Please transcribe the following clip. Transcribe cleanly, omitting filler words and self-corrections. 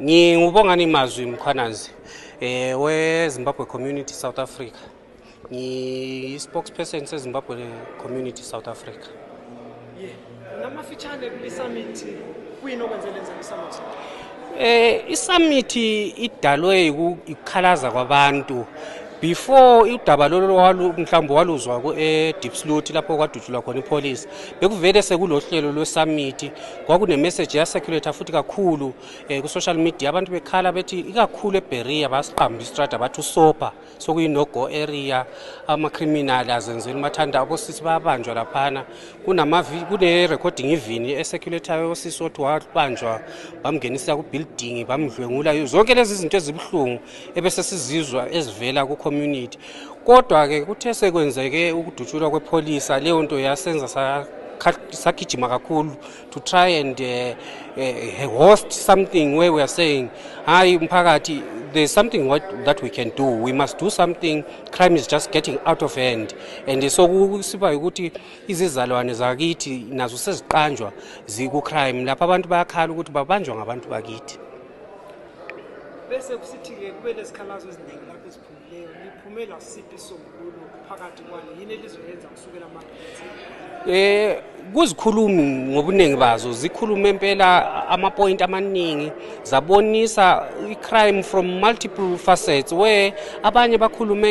Ngobongani Mkhwananzi weZimbabwe Community South Africa. Spokesperson seZimbabwe Community South Africa. Namafitshane kwi-summit kuyinokwenzela i-summit. I-summit idalwe ukukhalaza kwabantu before udaba lolu mhlawumbe waluzwa ku-Deep Sleuth lapho kwadutshulwa khona ipolice. Bekuvele sekulohlelo lwe-summit kwakune message ya circulator futhi kakhulu ku-social media abantu bekhala bethi ikakhulu eBeria basiqamba istrata bathu sopa sokuyino-go area ama-criminal azenzela umathanda abosisi bayabanjwa laphana kune-recording even e-circulator yosisi othi wabanjwa bamngenisa ku-building bamdlwengula zonke lezi zinto ezibuhlungu ebese sizizwa ezivela ku-community. Kodwa ke kuthe sekwenzeke ukudutshulwa kwepolisa leyo nto yasenza sagijima kakhulu to try and host something where we are saying hayi mphakathi there's something that we can do, we must do something, crime is just getting out of hand. And so kusiba ukuthi izizalwane zakithi nazo seziqanjwa ziku crime lapha abantu bayakhala ukuthi babanjwa ngabantu bakithi. Bese kusithi-ke kube lezikhalazo eziningi lapho eziphumileyo niphumela siphi isombululo phakathi kwani yini elizoyenza kusukela manje? Kuzikhulumi ngobuningi bazo zikhuluma impela ama-point amaningi zabonisa i-crime from multiple facets where abanye bakhulume